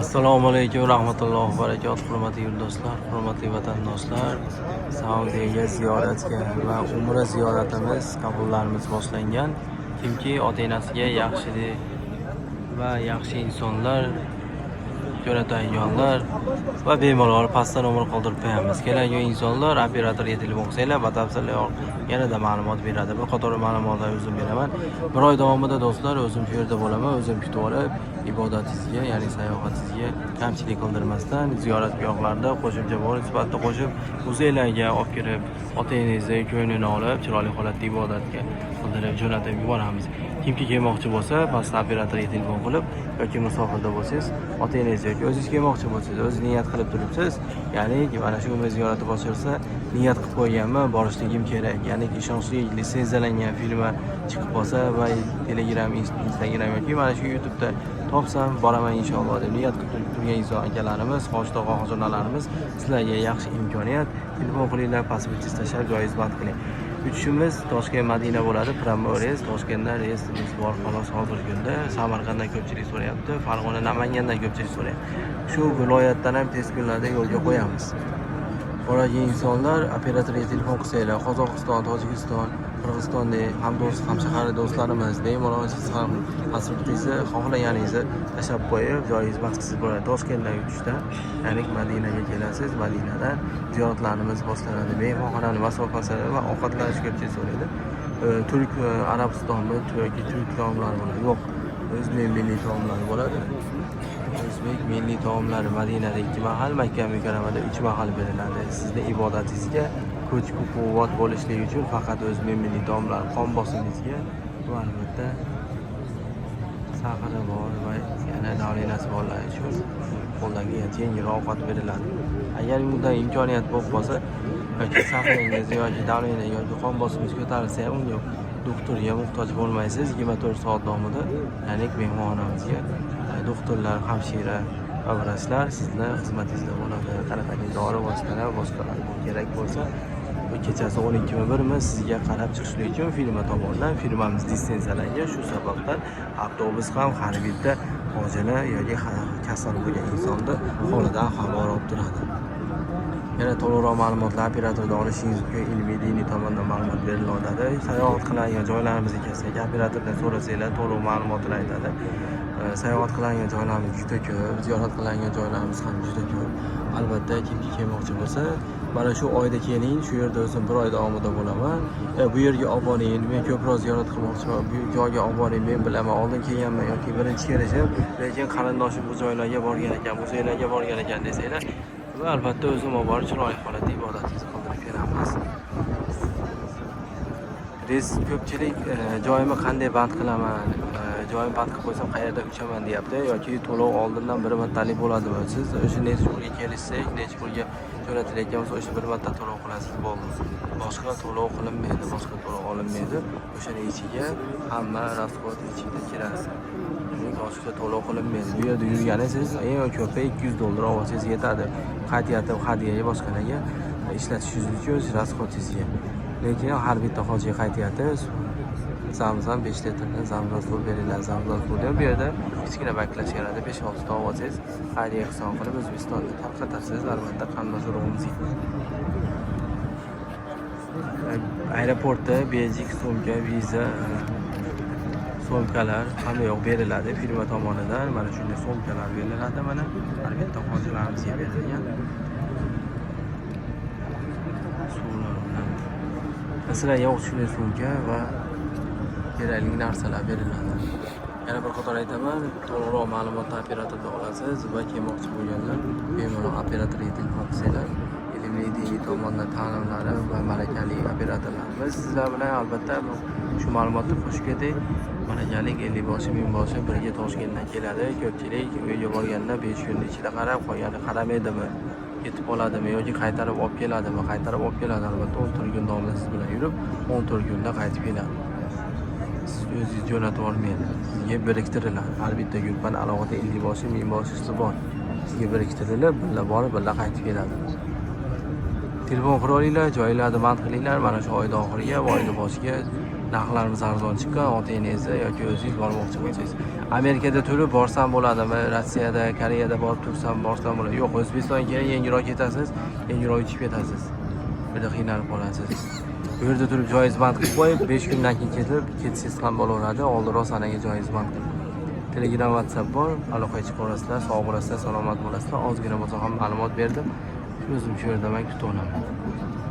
Assalomu alaykum rahmatullohi va barakatuh, hurmatli yurtdoshlar, hurmatli vatandoshlar. Saudiyaga ziyoratga va umra ziyoratimiz qabullarimiz boshlangan. Kimki ota-onasiga yaxshi va yaxshi insonlar jo'natadiganlar va bemalol pastda nomer qoldirib qo'yamiz. Keladigan insonlar operatorga telefon qilsanglar, batafsil yanada ma'lumot beradi. Bir qator ma'lumotlar o'zim beraman. Bir oy davomida, do'stlar, o'zim shu yerda bo'laman, o'zim kutib olib, ibodatingizga, ya'ni sayohatingizga kamchilik qildirmasdan, ziyoratgohlarda qo'shimcha bonus sifatida qo'shib, muzeylarga olib kirib, ota-onangizni ko'nglini olib, chiroyli holatda ibodatga qildirib jo'natib yuboramiz. Kimki kelmoqchi bo'lsa, pastda operatorga telefon qilib yoki musofirda bo'lsangiz, ota-onangiz yoki o'zingiz kelmoqchi bo'lsangiz, o'zingiz niyat qilib turibsiz, ya'ni mana shu umra ziyorati boshlansa, niyat qilib qo'yganman, borishligim kerak. Ya'ni ishonchli litsenziyalangan firma chiqib qolsa va Telegram, Instagram yoki mana shu YouTube'da topsam, boraman inshaalloh deb niyat qilib turgan inson akalarimiz, hoji tog'a, hoji, sizlarga yaxshi imkoniyat. Telefon qilinglar, pasportingizni tashlab, joyingizni band qiling. Uchishimiz Toshkent Madina bo'ladi, прямой reys. Toshkentdan reysimiz bor xolos hozirgi kunda. Samarqanddan ko'pchilik so'rayapti, Farg'ona, Namangandan ko'pchilik so'rayapti. Shu viloyatdan ham tez kunlarda yo'lga qo'yamiz. Boradigan insonlar operatorga telefon qilsanglar, Qozog'iston, Tojikiston, Qirg'izistondek hamdo'st, hamshahar do'stlarimiz bemalol siz ham pasportingizni xohlaganingizni tashlab qo'yib, joyingiz band qilsangiz bo'ladi. Toshkentdan uchishda, ya'ni Madinaga kelasiz, Madinadan ziyoratlarimiz boshlanadi. Mehmonxonani masofasi va ovqatlanish ko'pchilik so'raydi. Turk, Arabistonmi yoki turk taomlari bo'ladi? Yo'q, o'zbek milliy taomlari bo'ladi. O'zbek milliy taomlari Madinada ikki mahal, Makka Mukarramada uch mahal beriladi. Sizni ibodatingizga kuch quvvat bo'lishligi uchun faqat o'zbek milliy taomlari, qon bosimingizga va albatta сахар i bor va yana давление si borlar uchun qo'ldan kelgancha yengilroq ovqat beriladi. Agar undan imkoniyat bo'lib qolsa yoki сахар ingiz yoki давление yoki qon bosimingiz ko'tarilsa ham, unga doktorga muhtoj bo'lmaysiz 24 soat davomida, ya'ni mehmonxonamizga doktorlar, hamshira va vrachlar sizni xizmatingizda bo'ladi. Qanaqangi dori vositalar, boshqalar kerak bo'lsa, bu kechasi 12mi, 1mi sizga qarab chiqishlik uchun firma tomonidan, firmamiz litsenziyalangan, shu sababdan avtobus ham har bitta hojini yoki kasal bo'lgan insonni holidan xabar olib turadi. Yana to'liqroq ma'lumotlar operatordan olishingiz mumkin, ilmiy, diniy tomondan ma'lumot beriladi. Sayohat qiladigan joylarimizga kelsak, operatordan so'rasanglar, to'liq ma'lumotini aytadi. Sayohat qiladigan joylarimiz juda ko'p, ziyorat qiladigan joylarimiz ham juda ko'p. Albatta, kimki kelmoqchi bo'lsa, mana shu oyda keling, shu yerda o'zim bir oy davomida bo'laman. Bu yerga olib boring, men ko'proq ziyorat qilmoqchiman, bu joyga olib boring, men bilaman, oldin kelganman yoki birinchi kelishim, lekin qarindoshim bu joylarga borgan ekan, muzeylarga borgan ekan desanglar, va albatta o'zim olib borib, chiroyli holatda ibodatingizni qildirib beramiz. Reys ko'pchilik joyimni qanday band qilaman, joyimni band qilib qo'ysam, qayerda uchaman deyapti yoki to'lov oldindan bir martalik bo'ladimi? Siz o'sha necha pulga kelishsak, necha pulga jo'natilayotgan bo'lsa, o'sha bir marta to'lov qilasiz, bo'ldi. Boshqa to'lov qilinmaydi, boshqa to'lov olinmaydi. O'shani ichiga hamma расход ichida kiradi. Demak, boshqa to'lov qilinmaydi. Bu yerda yurgani siz eng ko'pi 200 dollar olib olsangiz yetadi. Qaytyapti, hadyaga, boshqalarga ishlatishingiz uchun, расход ingizga. Lekin har bitta hojiga qaytyapti zamzam, 5 litrdan zamzam suv beriladi. Zamzam suvni bu yerda kichkina baklashkalarda 5-6 ta olib olsangiz, hadya ehson qilib O'zbekistonda tarqatasiz albatta qarindosh urug'imizga. Aeroportda bejik, sumka, viza, sumkalar hamma yoq beriladi firma tomonidan. Mana shunday sumkalar beriladi, mana har bitta hojilarimizga berilgan suvlar bilan. Sizlarga shunday sumka va kerakli narsalar beriladi. Yana bir qator aytaman, to'liqroq ma'lumotni operatordan olasiz va kelmoqchi bo'lganlar bemalol operatorga telefon qilsanglar, ilmli, diniy tomondan ta'limlari va malakali operatorlarimiz sizlar bilan. Albatta, shu ma'lumotni qo'shib ketay, malakali ellikboshi, mingboshi birga Toshkentdan keladi. Ko'pchilik uyga borganda 5 kunni ichida qarab, qolgani qaramaydimi, ketib qoladimi yoki qaytarib olib keladimi? Qaytarib olib keladi albatta, 14 kun davomida siz bilan yurib, 14 kunda qaytib keladi. Siz o'zingiz jo'natib yubormaydi, sizga biriktiriladi. Har bitta guruhni alohida ellikboshi, mingboshisi bor, sizga biriktirilib, birga borib, birga qaytib keladi. Telefon qilib olinglar, joylarni band qilinglar. Mana shu oyni oxiriga va oyni boshiga. Narxlarimiz arzon chiqqan, ota-enangizni yoki o'zingiz bormoqchi bo'lsangiz. Amerikada turib borsam bo'ladimi? Rossiyada, Koreyada borib tursam borsam bo'ladi. Yo'q, O'zbekistonga keling, yengilroq ketasiz, yengilroq uchib ketasiz. Bu yerda qiynalib qolasiz. Bu yerda turib joyingiz band qilib qo'yib, 5 kundan keyin ketib, ketsangiz ham bo'laveradi. Oldinroq sanaga joyingiz band qilib. Telegram, WhatsApp bor, aloqaga chiqaverasizlar, sog' bo'lasizlar, salomat bo'lasizlar. Ozgina bo'lsa ham ma'lumot berdim. O'zim shu yerdaman, kutib olaman.